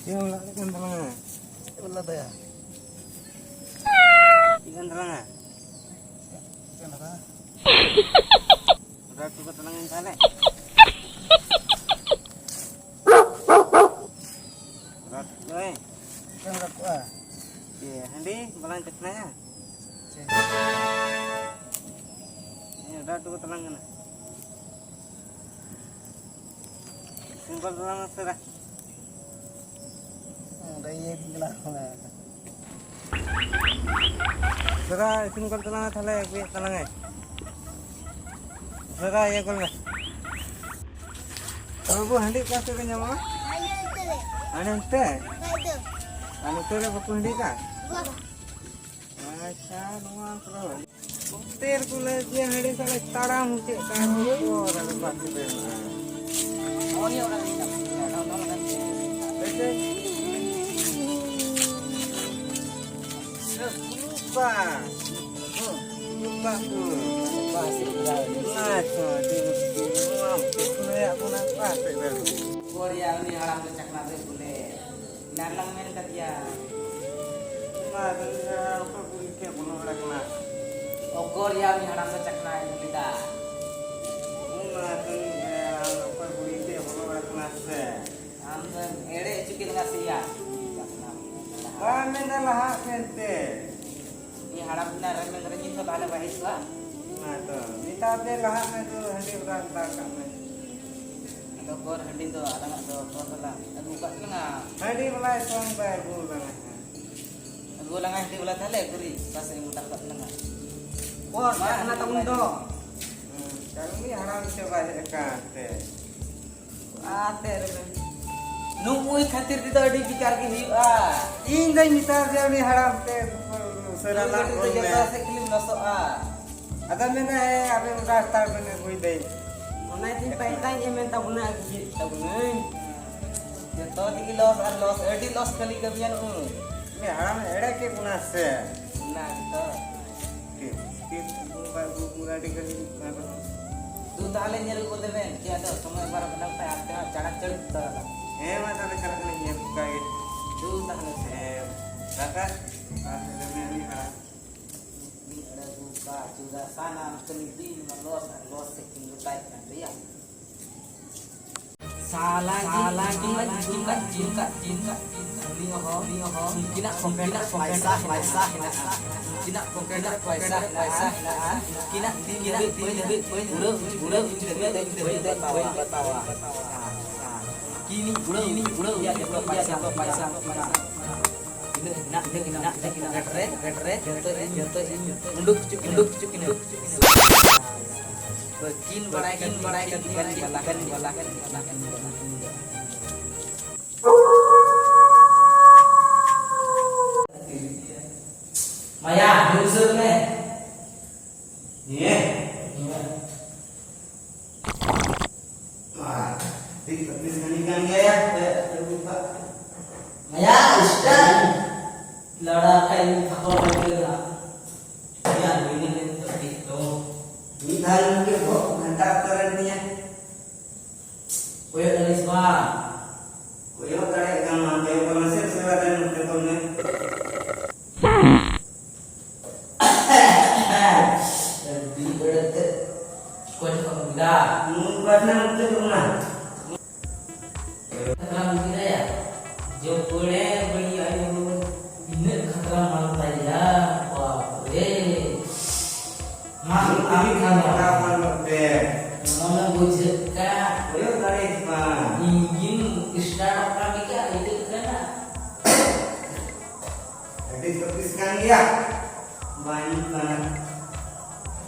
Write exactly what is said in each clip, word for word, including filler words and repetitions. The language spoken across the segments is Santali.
ᱪᱮᱫ ᱮᱢ ᱞᱟᱹᱭᱮᱫ ᱠᱟᱱ ᱛᱟᱞᱟᱝᱟ? ᱪᱮᱫ ᱮᱢ ᱞᱟᱹᱭᱟ? ᱪᱮᱫ ᱠᱟᱱ ᱛᱟᱞᱟᱝᱟ? ᱪᱮᱫ ᱠᱟᱱ ᱛᱟᱞᱟᱝᱟ? ᱨᱟᱜ ᱦᱚᱴᱚ ᱠᱟᱛᱟᱞᱟᱝ ᱟᱹᱧ ᱛᱟᱦᱞᱮ᱾ ᱨᱟᱜ ᱦᱚᱴᱚ ᱠᱟᱜ ᱟᱹᱧ᱾ ᱪᱮᱫ ᱮᱢ ᱨᱟᱜ ᱠᱚᱜᱼᱟ? ᱪᱮᱫ, ᱦᱟᱺᱰᱤ ᱵᱟᱞᱟᱝ ᱪᱟᱠᱷᱱᱟᱭᱟ? ᱪᱮᱫ? ᱦᱮᱸ, ᱨᱟᱜ ᱦᱚᱴᱚ ᱠᱟᱛᱟᱞᱟᱝ ᱠᱟᱱᱟ᱾ ᱥᱤᱢᱯᱚᱞ ᱛᱟᱞᱟᱝ ᱢᱮ ᱥᱮ ᱨᱟ᱾ ᱚᱸᱰᱮ ᱤᱭᱟᱹ ᱠᱟᱱᱟ᱾ ᱩᱥᱟᱹᱨᱟ ᱤᱥᱤᱱ ᱜᱚᱫ ᱛᱟᱞᱟᱝ ᱢᱮ, ᱛᱟᱦᱞᱮ ᱟᱹᱜᱩᱭᱮᱫ ᱛᱟᱞᱟᱝᱟᱭ᱾ ᱩᱥᱟᱹᱨᱟ ᱤᱭᱟᱹ ᱜᱚᱫ ᱢᱮ᱾ ᱵᱟᱹᱵᱩ, ᱦᱟᱺᱰᱤ ᱚᱠᱟ ᱥᱮᱫ ᱨᱮ ᱧᱟᱢᱚᱜᱼᱟ? ᱦᱟᱱᱮ ᱚᱱᱛᱮ ᱨᱮ᱾ ᱦᱟᱱᱮ ᱚᱱᱛᱮ? ᱵᱟᱭ ᱫᱚ᱾ ᱟᱨ ᱱᱚᱛᱮ ᱨᱮ ᱵᱟᱠᱚ ᱦᱟᱺᱰᱤ ᱠᱟᱜ? ᱵᱟ᱾ ᱟᱪᱪᱷᱟ, ᱱᱚᱣᱟ ᱠᱚᱫᱚ ᱱᱚᱛᱮ ᱨᱮᱠᱚ ᱞᱟᱹᱭ ᱜᱮᱭᱟ, ᱦᱟᱺᱰᱤ ᱥᱟᱞᱟᱜ ᱛᱟᱲᱟᱢ ᱦᱚᱪᱚᱭᱮᱫ ᱠᱟᱱ ᱠᱚ, ᱟᱨ ᱵᱟᱠᱚ ᱵᱮᱱᱟᱣᱟ᱾ ᱦᱳᱭ, ᱚᱱᱟ ᱜᱮ ᱢᱮᱱᱟᱜ ᱜᱮᱭᱟ, ᱚᱱᱟ ᱜᱮ᱾ ᱦᱮᱸᱥᱮ? ᱤᱭᱟᱹ, ᱠᱩᱞᱩᱯᱟ᱾ ᱦᱮᱸ, ᱠᱩᱞᱩᱯᱟ ᱠᱚ᱾ ᱠᱩᱞᱩᱯᱟ ᱥᱮ ᱠᱩᱞᱩᱯᱟ? ᱟᱪᱪᱷᱟ, ᱟᱹᱰᱤ ᱢᱩᱥᱠᱤᱞ᱾ ᱱᱚᱣᱟ ᱠᱚ ᱞᱟᱹᱭᱟᱜ ᱵᱚᱱᱟ, ᱚᱠᱟ ᱥᱮᱫ ᱨᱮ? ᱩᱠᱩᱨᱭᱟ, ᱩᱱᱤ ᱦᱟᱲᱟᱢ ᱫᱚ ᱪᱟᱠᱷᱱᱟ ᱫᱚᱭ ᱵᱚᱞᱮ᱾ ᱮᱱᱟᱝ ᱞᱟᱝ ᱢᱮᱱ ᱠᱟᱫᱮᱭᱟ᱾ ᱚᱱᱟ ᱫᱚ ᱚᱠᱚᱭ ᱠᱩᱲᱤ ᱴᱷᱮᱡ ᱵᱚᱞᱚ ᱵᱟᱲᱟ ᱠᱟᱱᱟ᱾ ᱚᱠᱚᱨᱭᱟ, ᱩᱱᱤ ᱦᱟᱲᱟᱢ ᱫᱚ ᱪᱟᱠᱷᱱᱟᱭ ᱵᱚᱞᱮ ᱫᱟ᱾ ᱚᱱᱟ ᱫᱚ ᱚᱠᱚᱭ ᱠᱩᱲᱤ ᱴᱷᱮᱡ ᱵᱚᱞᱚ ᱵᱟᱲᱟ ᱠᱟᱱᱟ ᱥᱮ? ᱟᱢ ᱫᱚᱢ ᱮᱲᱮ ᱦᱚᱪᱚ ᱠᱮᱫ ᱞᱟᱝᱟ ᱥᱮᱭᱟ᱾ ᱵᱟᱢ ᱢᱮᱱᱟ ᱞᱟᱦᱟᱜ ᱢᱮᱱᱛᱮ᱾ ᱩᱱᱤ ᱦᱟᱲᱟᱢ ᱨᱮᱱᱟᱜ ᱨᱮᱢᱮᱫ ᱨᱮ ᱱᱤᱛ ᱦᱚᱸ ᱛᱟᱦᱞᱮ ᱵᱟᱭ ᱦᱤᱡᱩᱜᱼᱟ? ᱦᱮᱸ ᱛᱚ, ᱢᱮᱛᱟ ᱫᱮ ᱞᱟᱦᱟᱜ ᱢᱮ ᱛᱚ, ᱦᱟᱺᱰᱤ ᱚᱰᱟ ᱚᱰᱟ ᱠᱟᱜ ᱢᱮ᱾ ᱟᱫᱚ ᱠᱚᱨ ᱦᱟᱺᱰᱤ ᱫᱚ ᱟᱞᱟᱝᱟᱜ ᱫᱚ ᱠᱚᱨ ᱫᱚᱞᱟᱝ ᱟᱹᱜᱩ ᱠᱟᱜ ᱛᱟᱞᱟᱝᱟ᱾ ᱦᱟᱺᱰᱤ ᱵᱟᱞᱟᱭ ᱥᱚᱝ ᱵᱟᱭ ᱟᱹᱜᱩ ᱞᱟᱝᱟ ᱦᱟᱸᱜ᱾ ᱟᱹᱜᱩ ᱞᱟᱝᱟ ᱦᱟᱺᱰᱤ ᱵᱟᱞᱟ ᱛᱟᱦᱞᱮ, ᱟᱹᱜᱩ ᱨᱤ, ᱚᱠᱟ ᱥᱮᱫ ᱮᱢ ᱚᱰᱟᱨ ᱠᱟᱜ ᱛᱟᱞᱟᱝᱟ? ᱠᱚᱨ, ᱢᱟ, ᱪᱟᱠᱷᱱᱟ ᱛᱟᱵᱚᱱ ᱫᱚ᱾ ᱦᱮᱸ, ᱠᱟᱹᱢᱤ ᱦᱟᱲᱟᱢ ᱪᱟᱵᱟ ᱦᱮᱡ ᱟᱠᱟᱱ ᱛᱮ᱾ ᱟᱛᱮ ᱨᱮ᱾ ᱱᱩᱜᱼᱩᱭ ᱠᱷᱟᱹᱛᱤᱨ ᱛᱮᱫᱚ ᱟᱹᱰᱤ ᱵᱮᱠᱟᱨ ᱜᱮ ᱦᱩᱭᱩᱜᱼᱟ᱾ ᱤᱧ ᱫᱚᱧ ᱢᱮᱛᱟ ᱫᱮᱭᱟ ᱩᱱᱤ ᱦᱟᱲᱟᱢ ᱛᱮ, ᱩᱥᱟᱹᱨᱟ ᱱᱩᱭ ᱞᱟᱜ ᱠᱷᱟᱹᱛᱤᱨ ᱛᱮ ᱜᱚᱫ ᱡᱚᱛᱚ ᱢᱮ᱾ ᱥᱮᱫ ᱜᱮᱞᱤᱧ ᱞᱚᱥᱚᱜᱼᱟ᱾ ᱟᱫᱚ ᱢᱮᱱᱟ, ᱦᱮᱸ, ᱟᱵᱮᱱ ᱨᱟᱥᱛᱟ ᱵᱮᱱ ᱟᱹᱜᱩᱭ ᱫᱟᱹᱧ᱾ ᱚᱱᱟ ᱛᱤᱧ ᱯᱟᱭᱛᱟᱧ ᱮᱢᱮᱱ ᱛᱟᱵᱚᱱᱟ, ᱟᱹᱜᱩ ᱠᱮᱫ ᱛᱟᱵᱚᱱᱟᱹᱧ᱾ ᱡᱚᱛᱚ ᱛᱮᱜᱮ ᱞᱚᱥ ᱟᱨ ᱞᱚᱥ, ᱟᱹᱰᱤ ᱞᱚᱥ ᱠᱷᱟᱹᱞᱤ ᱠᱟᱹᱢᱤᱭᱟ ᱱᱩᱜᱼᱩᱭ᱾ ᱩᱱᱤ ᱦᱟᱲᱟᱢ ᱮᱲᱮ ᱠᱮᱫ ᱵᱚᱱᱟ ᱥᱮ? ᱚᱱᱟ ᱜᱮᱛᱚ᱾ ᱴᱷᱤᱠ, ᱴᱷᱤᱠ, ᱩᱱᱠᱩ ᱵᱟᱭ ᱩᱱᱠᱩ ᱟᱹᱰᱤ ᱜᱷᱟᱹᱲᱤᱡ ᱵᱟᱭ ᱵᱟᱲᱟᱭᱟ᱾ ᱫᱩ ᱛᱟᱦᱞᱮ ᱧᱮᱞ ᱟᱹᱜᱩ ᱞᱮᱵᱮᱱ, ᱪᱮᱫ ᱟᱫᱚ ᱥᱚᱢᱚᱭ ᱵᱟᱨᱚ ᱵᱮᱱᱟᱣ ᱠᱷᱟᱡ ᱟᱯᱮ ᱦᱚᱸ ᱪᱟᱲᱟᱠ ᱪᱟᱹᱲᱩᱠ ᱩᱛᱟᱹᱨ ᱟᱞᱟᱝ᱾ ᱦᱮᱸ, ᱢᱟ ᱛᱟᱦᱞᱮ ᱪᱟᱞᱟᱜ ᱠᱟᱹᱱᱟᱹᱧ ᱧᱮᱞ ᱠᱟᱜ ᱜᱮ᱾ ᱛᱟᱦᱞᱮ ᱥᱮ ᱫᱟᱠᱟ ᱟᱨ ᱢᱮᱱ ᱦᱩᱭᱩᱜᱼᱟ᱾ ᱢᱤᱫ ᱟᱹᱲᱟᱹ ᱜᱩ ᱠᱟ ᱪᱩᱫᱟ ᱥᱟᱱᱟ ᱠᱟᱹᱢᱤ ᱫᱤᱱ ᱢᱟ ᱞᱚᱥ ᱟᱨ ᱞᱚᱥ ᱥᱮ ᱠᱤᱱ ᱜᱚᱴᱟᱭ ᱠᱟᱱ ᱨᱮᱭᱟᱜ᱾ ᱥᱟᱞᱟ ᱜᱮ ᱥᱟᱞᱟ ᱜᱮ ᱡᱩᱠᱟ ᱡᱩᱠᱟ ᱡᱩᱠᱟ ᱩᱱᱤ ᱦᱚᱸ ᱩᱱᱤ ᱦᱚᱸ ᱩᱱᱠᱤᱱᱟᱜ ᱯᱚᱠᱮᱴ ᱨᱮ ᱯᱚᱭᱥᱟ ᱯᱚᱭᱥᱟ ᱦᱮᱱᱟᱜᱼᱟ᱾ ᱩᱱᱠᱤᱱᱟᱜ ᱯᱚᱠᱮᱴ ᱨᱮ ᱯᱚᱭᱥᱟ ᱯᱚᱭᱥᱟ ᱦᱮᱱᱟᱜᱼᱟ᱾ ᱩᱱᱠᱤᱱᱟᱜ ᱛᱤᱱ ᱫᱷᱟᱹᱵᱤᱡ ᱛᱤᱱ ᱫᱷᱟᱹᱵᱤᱡ ᱩᱲᱟᱹᱣ ᱩᱲᱟᱹᱣ ᱩᱲᱟᱹᱣ ᱵᱟᱹᱧ ᱵᱟᱹᱧ ᱵᱟᱹᱧ ᱵᱟᱛᱟᱣᱟ᱾ ᱠᱤᱱᱤ ᱩᱲᱟᱹᱣ ᱩᱲᱟᱹᱣ ᱡᱚᱛᱚ ᱯᱚᱭᱥᱟ ᱡᱚᱛᱚ ᱯᱚᱭᱥᱟ ᱛᱤᱱᱟᱹᱜ ᱦᱮᱱᱟᱜ ᱛᱤᱱᱟᱹᱜ ᱦᱮᱱᱟᱜ ᱯᱚᱠᱮᱴ ᱨᱮ ᱯᱚᱠᱮᱴ ᱨᱮ ᱡᱚᱛᱚ ᱤᱧ ᱡᱚᱛᱚ ᱤᱧ ᱩᱰᱩᱠ ᱦᱚᱪᱚ ᱩᱰᱩᱠ ᱦᱚᱪᱚ ᱠᱤᱱᱟᱹ᱾ ᱵᱟᱹᱠᱤᱱ ᱵᱟᱲᱟᱭ ᱠᱤᱱ ᱵᱟᱲᱟᱭ ᱠᱟᱛᱮ ᱠᱟᱱ ᱵᱟᱞᱟ ᱠᱟᱱ ᱵᱟᱞᱟ ᱠᱟᱱ ᱵᱟᱞᱟ ᱠᱟᱱ ᱵᱟᱞᱟ ᱠᱟᱱ᱾ ᱢᱟᱭᱟ, ᱧᱩ ᱩᱥᱟᱹᱨ ᱢᱮ᱾ ᱦᱮᱸ᱾ ᱦᱮᱸ᱾ ᱢᱟ, ᱴᱷᱤᱠ ᱪᱷᱚᱛᱨᱤᱥ ᱜᱟᱱᱤ ᱠᱟᱱ ᱜᱮᱭᱟ, ᱛᱮ ᱟᱹᱜᱩ ᱠᱟᱜ᱾ ᱢᱟᱭᱟ, ᱥᱴᱟᱨ᱾ ᱞᱟᱲᱟ ᱠᱷᱟᱡ ᱤᱧ ᱛᱷᱟᱯᱚᱲ ᱵᱟᱹᱧ ᱠᱟᱹᱲᱟ᱾ ᱭᱟ, ᱱᱩᱭ ᱱᱤᱛ ᱫᱚ ᱴᱷᱤᱠ ᱫᱚ᱾ ᱢᱤᱫ ᱫᱷᱟᱣ ᱤᱧ ᱜᱮ ᱵᱚᱦᱚᱜ ᱜᱷᱟᱱᱴᱟ ᱩᱛᱟᱹᱨᱮᱱ ᱛᱤᱧᱟ᱾ ᱠᱚᱭᱚᱜ ᱫᱟᱲᱮᱭᱟᱜ ᱢᱟ᱾ ᱠᱚᱭᱚᱜ ᱫᱟᱲᱮᱭᱟᱜ ᱠᱟᱱ ᱢᱟ, ᱠᱚᱭᱚᱜ ᱠᱟᱱ ᱢᱮᱥᱮ, ᱩᱥᱟᱹᱨᱟ ᱛᱮ ᱱᱚᱛᱮ ᱠᱚᱢ ᱢᱮ᱾ ᱟᱹᱰᱤ ᱵᱟᱹᱲᱤᱡ ᱛᱮ ᱠᱚᱭᱚᱜ ᱠᱟᱜ ᱢᱮ᱾ ᱱᱩᱭ ᱯᱟᱴᱱᱟ ᱱᱚᱛᱮ ᱠᱚ ᱢᱟ᱾ ᱠᱷᱟᱛᱨᱟ ᱢᱩᱱᱰᱤ ᱨᱮ ᱡᱚᱯᱲᱮ ᱵᱟᱹᱲᱤ ᱟᱭᱳ, ᱤᱱᱟᱹᱜ ᱠᱷᱟᱛᱨᱟ ᱢᱟᱞ ᱛᱟᱭᱟ, ᱵᱟᱯ ᱨᱮ᱾ ᱢᱟ, ᱟᱢ ᱠᱷᱟᱱ ᱫᱚ᱾ ᱢᱚᱱᱮ ᱵᱩᱡᱷᱟᱹᱜ ᱠᱟᱱ᱾ ᱦᱩᱭᱩᱜ ᱫᱟᱲᱮᱭᱟᱜ ᱢᱟ᱾ ᱤᱧ ᱜᱤᱧ start ᱠᱟᱱ ᱜᱮᱭᱟ, ᱟᱹᱭᱠᱟᱹᱜ ᱠᱟᱱᱟ᱾ ᱟᱹᱰᱤ ᱪᱷᱚᱛᱤᱥ ᱠᱟᱱ ᱜᱮᱭᱟ᱾ ᱵᱟᱝ ᱠᱟᱱᱟ᱾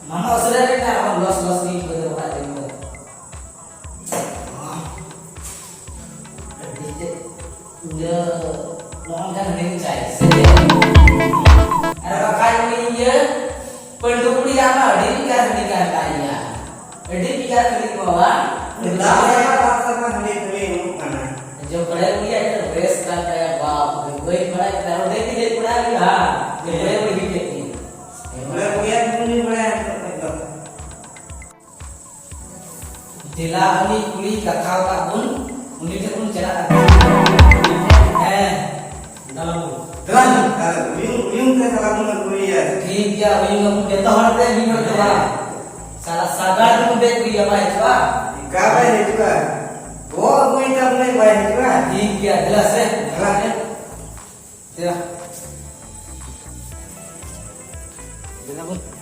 ᱢᱟᱢᱟ ᱩᱥᱟᱹᱨᱟ ᱨᱮ ᱢᱮᱱᱟᱜᱼᱟ, ᱟᱢ ᱞᱚᱥ ᱞᱚᱥ ᱜᱮ ᱟᱹᱭᱠᱟᱹᱣ ᱫᱟ ᱵᱟᱠᱷᱟᱡ ᱫᱚ ᱤᱧ ᱫᱚ᱾ ᱟᱹᱰᱤ ᱛᱮᱫ ᱤᱭᱟᱹ, ᱱᱚᱜᱼᱚ ᱱᱚᱝᱠᱟᱱ ᱦᱟᱺᱰᱤ ᱧᱩ ᱪᱟᱭ, ᱥᱮ ᱪᱮᱫ? ᱟᱨ ᱵᱟᱠᱷᱟᱡ ᱩᱱᱤ ᱤᱭᱟᱹ, ᱯᱟᱹᱱᱰᱩ ᱠᱩᱲᱤ ᱟᱢ ᱟᱹᱰᱤ ᱵᱮᱠᱟᱨ ᱦᱟᱺᱰᱤ ᱠᱟᱱ ᱛᱟᱭᱟ᱾ ᱟᱹᱰᱤ ᱵᱮᱠᱟᱨ ᱦᱟᱺᱰᱤ ᱠᱚ ᱵᱟᱝ? ᱫᱟᱜ ᱥᱟᱯᱷᱟ, ᱫᱟᱜ ᱥᱟᱯᱷᱟ ᱦᱟᱺᱰᱤ ᱠᱷᱟᱹᱞᱤ ᱮᱢᱚᱜ ᱠᱟᱱᱟ᱾ ᱡᱚᱠᱲᱮ ᱩᱱᱤᱭᱟᱜ ᱮᱠᱫᱚᱢ ᱵᱮᱥ ᱠᱟᱱ ᱛᱟᱭᱟ, ᱵᱟᱯ ᱨᱮ, ᱵᱟᱹᱧ ᱵᱟᱲᱟᱭ ᱠᱟᱱᱟ, ᱚᱸᱰᱮ ᱜᱮ ᱞᱟᱹᱭ ᱠᱚᱲᱟ ᱦᱩᱭᱩᱜᱼᱟ᱾ ᱡᱚᱠᱲᱮ ᱩᱱᱤ ᱜᱮ ᱴᱷᱤᱠ ᱜᱮ᱾ ᱡᱚᱠᱲᱮ ᱩᱱᱤᱭᱟᱜ ᱧᱩᱛᱩᱢ ᱤᱧ ᱵᱟᱲᱟᱭᱟ ᱱᱤᱛᱚᱜ ᱫᱚ᱾ ᱫᱮᱞᱟ ᱩᱱᱤ ᱠᱩᱲᱤ ᱠᱟᱛᱷᱟ ᱟᱠᱟᱫ ᱵᱚᱱ, ᱩᱱᱤ ᱴᱷᱮᱱ ᱵᱚᱱ ᱪᱟᱞᱟᱜᱼᱟ᱾ ᱦᱮᱸ᱾ ᱥᱟᱞᱟ ᱵᱚᱱ ᱟᱹᱜᱩᱭᱮᱭᱟ᱾ ᱴᱷᱤᱠ ᱜᱮᱭᱟ, ᱦᱩᱭᱩᱜ ᱟᱵᱚᱱ ᱡᱚᱛᱚ ᱦᱚᱲ ᱛᱮ ᱢᱤᱫ ᱦᱚᱲ ᱫᱚ ᱵᱟᱝ᱾ ᱥᱟᱞᱟ ᱥᱟᱜᱟᱲ ᱛᱮᱵᱚᱱ ᱫᱮᱡ ᱟᱹᱜᱩᱭᱮᱭᱟ, ᱵᱟᱭ ᱦᱤᱡᱩᱜᱼᱟ? ᱚᱠᱟ ᱵᱟᱭ ᱦᱤᱡᱩᱜᱼᱟ? ᱜᱚᱜ ᱟᱹᱜᱩᱭ ᱛᱟᱵᱚᱱᱮ, ᱵᱟᱭ ᱦᱤᱡᱩᱜᱼᱟ? ᱴᱷᱤᱠ ᱜᱮᱭᱟ, ᱫᱮᱞᱟ ᱥᱮ᱾ ᱫᱮᱞᱟ᱾ ᱫᱮᱞᱟ᱾ ᱫᱮᱞᱟ ᱵᱚᱱ᱾